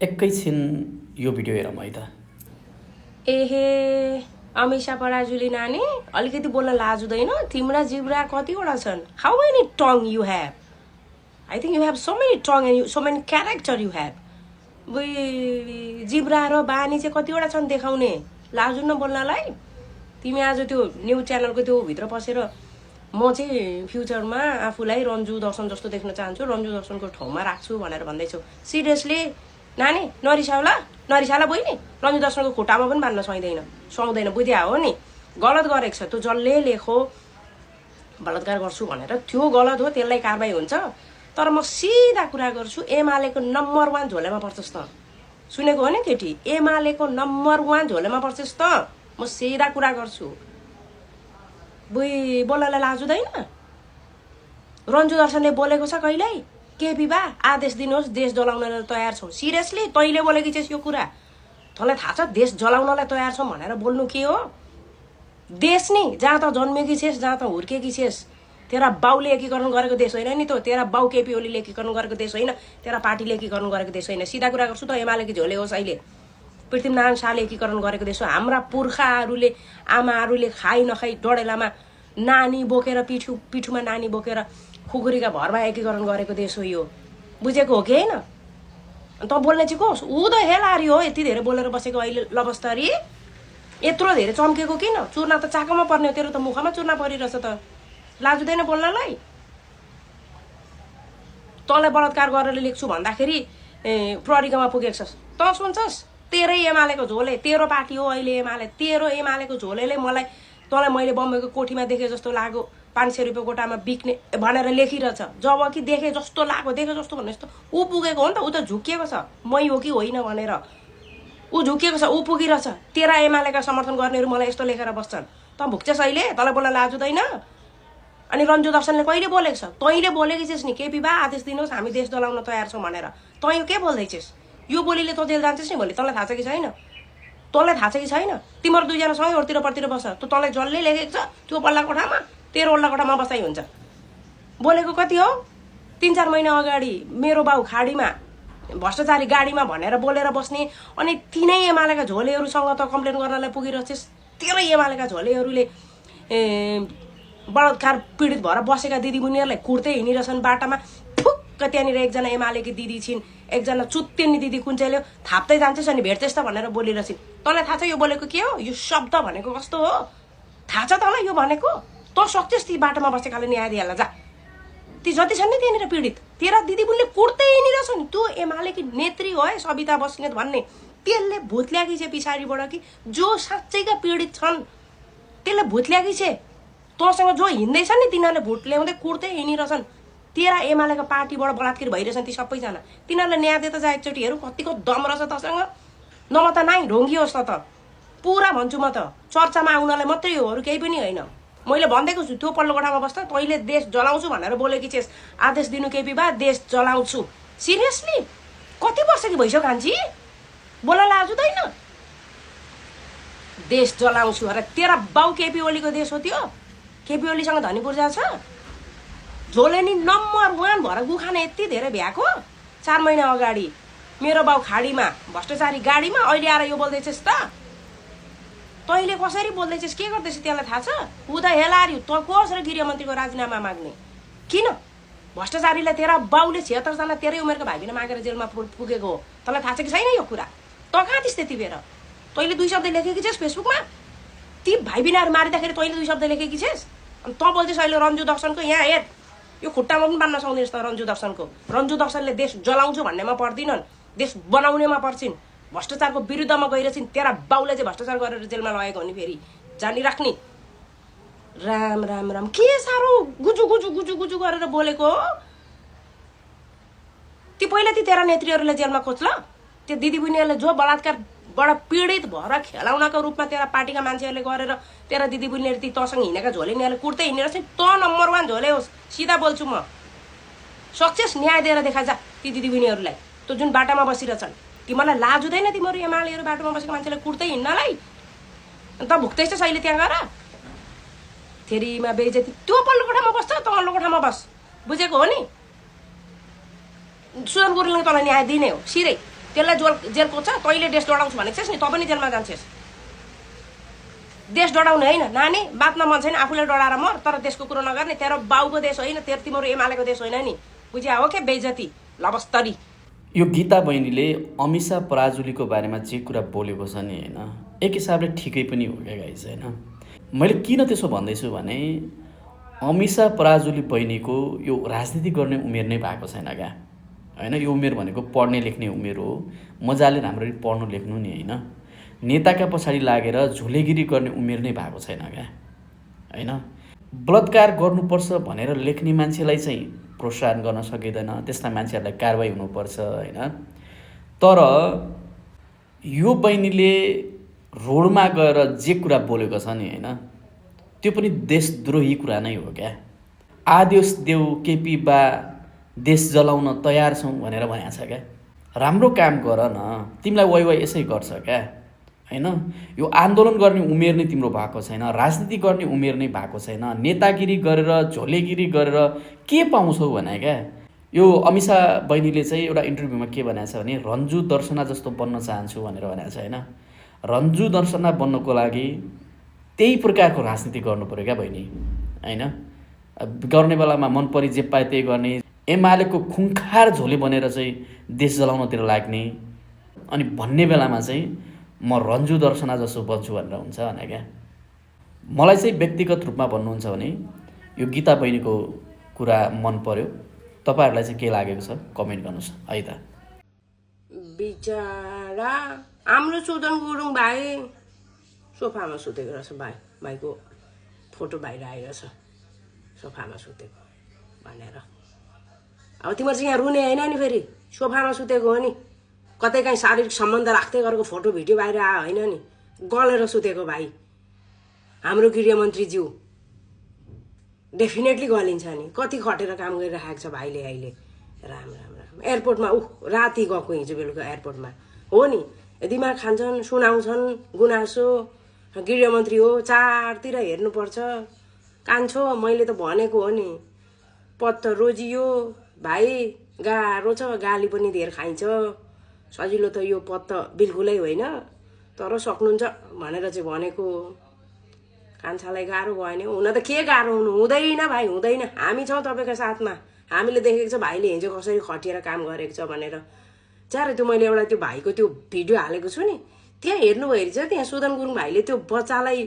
एकैछिन यो भिडियो हेरौँ है त। एहे अमिषा पराजुली नानी अलिकति बोल्न लाज हुँदैन? तिम्रा जिब्रा कतिवटा छन्? How many tongue you have? I think you have so many tongue and so many character you have. Zebra र बानी चाहिँ कतिवटा छन् देखाउने? लाज हुन्न बोल्नलाई? तिमी आज त्यो न्युज च्यानलको त्यो भित्र पसेर म चाहिँ फ्युचरमा आफूलाई रन्जु दर्शन जस्तो देख्न चाहन्छु, रन्जु दर्शनको ठाउँमा राख्छु भनेर भन्दैछौ। सिरियसली नानी नरिसाउला, नरिसाला बहिनी। रन्जु दर्शनको खुट्टामा पनि बाँध्न सुहाउँदैन, बुझ्या हो नि? गलत गरेको छ, त्यो जसले लेखो बलात्कार गर्छु भनेर त्यो गलत हो, त्यसलाई कारबाही हुन्छ। तर म सिधा कुरा गर्छु, एमालेको नम्बर 1 झोलेमा पर्छस् त। सुनेको हो नि केटी? एमालेको नम्बर 1 झोलेमा पर्छस् त। म सिधा कुरा गर्छु। बुई बोल्नलाई लाज हुँदैन? रन्जु दर्शनले बोलेको छ कहिल्यै केपी बा आदेश दिनुहोस् देश जलाउनलाई तयार छौँ। सिरियसली तैँले बोलेकी छेस् यो कुरा? तँलाई थाहा छ देश जलाउनलाई तयार छौँ भनेर बोल्नु के हो? देश नि जहाँ त जन्मेकी छेस्, जहाँ त हुर्केकी छेस्, तेरा बाउले एकीकरण गरेको देश होइन नि त। तेरा बाउ केपी ओलीले एकीकरण गरेको देश होइन, तेरा पार्टीले एकीकरण गरेको देश होइन। सिधा कुरा गर्छु त, एमालेकी झोले होस् अहिले, पृथ्वीनारायण शाहले एकीकरण गरेको देश हो। हाम्रा पुर्खाहरूले आमाहरूले खाइ नखाइ डडेलामा नानी बोकेर पिठुमा नानी बोकेर खुकुरीका भरमा एकीकरण गरेको देश हो यो। बुझेको हो कि होइन? त बोल्ने चाहिँ कोस? ऊ त हेलारी हो यति धेरै बोलेर बसेको अहिले लबस्तरी। यत्रो धेरै चम्केको किन? चुर्ना त चाकोमा पर्ने हो, तेरो त मुखमा चुर्ना परिरहेछ त। लाज हुँदैन बोल्नलाई? तँलाई बलात्कार गरेर लेख्छु भन्दाखेरि प्रहरीकोमा पुगेको छस्, त सुन्छस्? तेरै एमालेको झोले, तेरो पार्टी हो अहिले एमाले, तेरो एमालेको झोलेले मलाई तँलाई मैले बम्बईको कोठीमा देखे जस्तो लाग्यो, 500 रुपियाँ गोटामा बिक्ने भनेर लेखिरहेछ। जब कि देखे जस्तो लाग्यो, देखे जस्तो भन्नुहोस् त, ऊ पुगेको हो नि त। ऊ त झुकिएको छ मै हो कि होइन भनेर। ऊ झुकिएको छ, ऊ पुगिरहेछ। तेरा एमालेका समर्थन गर्नेहरू मलाई यस्तो लेखेर बस्छन्, त भुक्छस् अहिले? तँलाई बोल्न लाज हुँदैन? अनि रन्जु दर्शनले कहिले बोलेको छ? तैँले बोलेकी छेस् नि, केपी बा आदेश दिनुहोस् हामी देश जलाउन तयार छौँ भनेर। तँ यो के बोल्दैछेस्? यो बोलीले तँ जेल जान्छस् नि भोलि। तँलाई थाहा छ कि छैन? तँलाई थाहा छ कि छैन? तिमीहरू दुईजना सँगै ओर्तिर पर्तिर बस्छ, त तँलाई जसले लेखेको छ त्यो पल्ला कोठामा, तेरो ओल्ला कोठामा बसाइ हुन्छ। बोलेको कति हो? 3-4 महिना अगाडि मेरो बाउ खाडीमा भ्रष्टाचारी गाडीमा भनेर बोलेर बस्ने, अनि तिनै एमालेका झोलेहरूसँग त कम्प्लेन गर्नलाई पुगिरहेछस्। तेरै एमालेका झोलेहरूले बलात्कार पीडित भएर बसेका दिदीबहिनीहरूलाई कुर्दै हिँडिरहेछन् बाटामा। ठुक्क त्यहाँनिर एकजना एमालेकी दिदी छिन्, एकजना चुत्तेनी दिदी कुन चाहिँले थाप्दै जान्छस् अनि भेट्छस् त भनेर बोलिरहेछन्। तँलाई थाहा छ यो बोलेको के हो? यो शब्द भनेको कस्तो हो? थाहा छ तँलाई यो भनेको? तँ सक्छस् ती बाटोमा बसेकाले न्याय दिइहाल्ला जा। ती जति छन् नि त्यहाँनिर पीडित, तेरा दिदीबहिनीले कुर्दै हिँडिरहेछन्। त्यो एमालेकी नेत्री हो है सविता बस्नेत भन्ने, त्यसले भूत ल्याएकी छ पछाडिबाट कि जो साँच्चैका पीडित छन् त्यसले भूत ल्याएकी छ। तँसँग जो हिँड्दैछन् नि तिनीहरूले भूत ल्याउँदै कुर्दै हिँडिरहेछन्। तेरा एमालेका पार्टीबाट बलात्कार भइरहेछन् ती सबैजना। तिनीहरूलाई न्याय दिएर जा एकचोटि हेरौँ कतिको दम रहेछ तँसँग। नभए त नाइ ढोङ्गी होस् त। पुरा भन्छु म त, चर्चामा आउनलाई मात्रै हो, अरू केही पनि होइन। मैले भन्दैको छु त्यो पल्लो कोठामा बस्दा तैँले देश जलाउँछु भनेर बोलेकी छेस्। आदेश दिनु केपी बा देश जलाउँछु। सिरियसली कति वर्ष कि भइसक्यो कान्छी? बोल्न लाज हुँदैन? देश जलाउँछु अरे तेरा बाउ केपी ओलीको देश हो त्यो? केपी ओलीसँग धनी पूर्जा छ? झोले नि नम्बर 1 भएर गुखाने यति धेरै भ्याएको 4 महिना अगाडि मेरो बाउ खाडीमा भ्रष्टाचारी गाडीमा, अहिले आएर यो बोल्दैछस् त? तैँले कसरी बोल्दैछस्, के गर्दैछ त्यसलाई थाहा छ? ऊ त हेलारी, तँ कसरी गृहमन्त्रीको राजीनामा माग्ने? किन? भ्रष्टाचारीलाई तेरा बाउले 76 जना तेरै उमेरको भाइ बहिनी मागेर जेलमा पुगेको हो। तँलाई थाहा छ कि छैन यो कुरा? तँ कहाँ थिस् त्यति बेर? तैँले 2 शब्द लेखेकी छेस् फेसबुकमा? ती भाइ बहिनीहरू मारिँदाखेरि तैँले 2 शब्द लेखेकी छेस्? अनि तँ बोल्छस् अहिले रन्जु दर्शनको? यहाँ हेर, यो खुट्टामा पनि बान्न सक्दैनस् त रन्जु दर्शनको। रन्जु दर्शनले देश जलाउँछु भन्नेमा पर्दिनन्, देश बनाउनेमा पर्छिन्। भ्रष्टाचारको विरुद्धमा गइरहेछिन्। तेरा बाउले चाहिँ भ्रष्टाचार गरेर जेलमा लगेको हो नि, फेरि जानिराख्ने। राम राम राम, के साह्रो गुजु गुजु गुजु गुजु गरेर बोलेको हो? ती पहिला ती तेरा नेत्रीहरूले जेलमा खोज् ल। त्यो दिदीबहिनीहरूले जो बलात्कारबाट पीडित भएर खेलाउनका रूपमा तेरा पार्टीका मान्छेहरूले गरेर तेरा दिदीबहिनीहरू ती तँसँग हिँडेका झोलेनीहरूले कुर्दै हिँडिरहेछन्। तँ नम्बर 1 झोले होस्, सिधा बोल्छु म। सक्सेस न्याय दिएर देखा जा ती दिदीबहिनीहरूलाई, त्यो जुन बाटामा बसिरहेछन्। तिमीलाई लाज हुँदैन तिमीहरू एमालेहरू बाटोमा बसेको मान्छेलाई कुर्दै हिँड्नलाई? अन्त भुक्दैछस् अहिले त्यहाँ गएर फेरिमा बेइज्जती। त्यो पल्लो कोठामा बस्छ, त पल्लो कोठामा बस। बुझेको हो नि? सुदन गुरुङले तँलाई न्याय दिने हो सिधै। त्यसलाई जेल कोच्छ, तैँले देश डढाउँछु भनेको छस् नि, तँ पनि जेलमा जान्छस्। देश डढाउने होइन नानी, बाँच्न मन छैन आफूले डढाएर मर, तर देशको कुरो नगर्ने। तेरो बाउको देश होइन, तिम्रो एमालेको देश होइन नि, बुझ्या हो के बेइज्जती लबस्तरी। यो गीता बहिनीले अमिषा पराजुलीको बारेमा जे कुरा बोलेको छ नि होइन, एक हिसाबले ठिकै पनि हो क्या गाइस होइन। मैले किन त्यसो भन्दैछु भने अमिषा पराजुली बहिनीको यो राजनीति गर्ने उमेर नै भएको छैन क्या होइन। यो उमेर भनेको पढ्ने लेख्ने उमेर हो, मजाले राम्ररी पढ्नु लेख्नु नि होइन। नेताका पछाडि लागेर झोलेगिरी गर्ने उमेर नै भएको छैन क्या होइन। बलात्कार गर्नुपर्छ भनेर लेख्ने मान्छेलाई चाहिँ प्रोत्साहन गर्न सकिँदैन, त्यस्ता मान्छेहरूलाई कारवाही हुनुपर्छ होइन। तर यो बहिनीले रोडमा गएर जे कुरा बोलेको छ नि होइन, त्यो पनि देशद्रोही कुरा नै हो क्या। आदेश देऊ केपी बा, देश जलाउन तयार छौँ भनेर भनेको छ क्या। राम्रो काम गर न, तिमीलाई वाइ वाइ यसै गर्छ क्या होइन। यो आन्दोलन गर्ने उमेर नै तिम्रो भएको छैन, राजनीति गर्ने उमेर नै भएको छैन। नेतागिरी गरेर झोलेगिरी गरेर के पाउँछौ भने क्या। यो अमिषा बहिनीले चाहिँ एउटा इन्टरभ्यूमा के भनेको छ भने रन्जु दर्शना जस्तो बन्न चाहन्छु भनेर भनेको छ होइन। रन्जु दर्शना बन्नको लागि त्यही प्रकारको राजनीति गर्नु पऱ्यो क्या बहिनी होइन। गर्ने बेलामा मन परि जे पाए त्यही गर्ने, एमालेको खुङ्खार झोले बनेर चाहिँ देश जलाउनतिर लाग्ने, अनि भन्ने बेलामा चाहिँ म रन्जु दर्शना जस्तो बन्छु भनेर हुन्छ भने क्या। मलाई चाहिँ व्यक्तिगत रूपमा भन्नुहुन्छ भने यो गीता बहिनीको कुरा मन पर्यो। तपाईँहरूलाई चाहिँ के लागेको छ कमेन्ट गर्नुहोस् है त। बिचरा हाम्रो सुदन गुरुङ भाइ सोफामा सुतेको रहेछ। भाइको फोटो बाहिर आइरहेछ, सोफामा सुतेको भनेर। अब तिम्रो चाहिँ यहाँ रुने होइन नि, फेरि सोफामा सुतेको हो नि, कतै काहीँ शारीरिक सम्बन्ध राख्दै गरेको फोटो भिडियो बाहिर आयो होइन नि, गलेर सुतेको भाइ हाम्रो गृहमन्त्रीज्यू डेफिनेटली गलिन्छ नि। कति खटेर काम गरिरहेको छ भाइले अहिले। राम राम राम। एयरपोर्टमा राति गएको हिजो बेलुका एयरपोर्टमा हो नि, दिमाग खान्छन्, सुनाउँछन् गुनासो। गृहमन्त्री हो, चारतिर हेर्नुपर्छ। कान्छो मैले त भनेको हो नि, पद त रोजियो भाइ, गाह्रो छ, गाली पनि धेर खाइन्छ। सजिलो त यो पद त बिल्कुलै होइन, तर सक्नुहुन्छ भनेर चाहिँ भनेको। कान्छालाई गाह्रो भयो नि, हुन त के गाह्रो हुनु हुँदैन भाइ, हुँदैन। हामी छौँ तपाईँको साथमा, हामीले देखेको छ भाइले हिजो कसरी खटिएर काम गरेको छ भनेर। चार त्यो मैले एउटा त्यो भाइको त्यो भिडियो हालेको छु नि, त्यहाँ हेर्नुभयो रहेछ। त्यहाँ सुदन गुरुङ भाइले त्यो बच्चालाई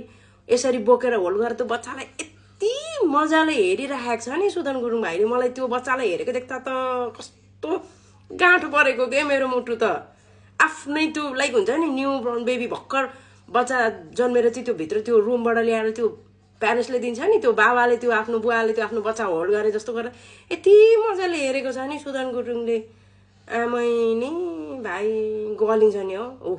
यसरी बोकेर होल्ड गरेर त्यो बच्चालाई यति मजाले हेरिरहेको छ नि सुदन गुरुङ भाइले। मलाई त्यो बच्चालाई हेरेको देख्दा त कस्तो गाँठो परेको के मेरो मुटु त। आफ्नै त्यो लाइक हुन्छ नि न्यू बोर्न बेबी, भर्खर बच्चा जन्मेर चाहिँ त्यो भित्र त्यो रुमबाट ल्याएर त्यो प्यारेन्ट्सले दिन्छ नि, त्यो बाबाले त्यो आफ्नो बुवाले त्यो आफ्नो बच्चा होल्ड गरे जस्तो गरेर यति मजाले हेरेको छ नि सुदन गुरुङले। आमै नि भाइ गलिन्छ नि हो।